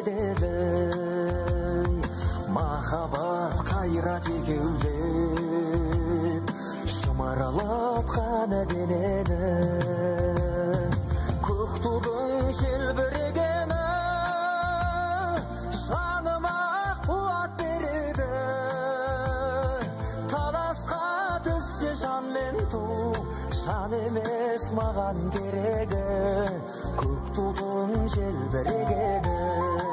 етеді. Махаббат қайрат екеулеп, шымыралатқан денені. Көк тудың желбірегені жаныма қуат береді. Таласқа түссе жан мен ту, жан емес маған керегі. Көк тудың желбірегені.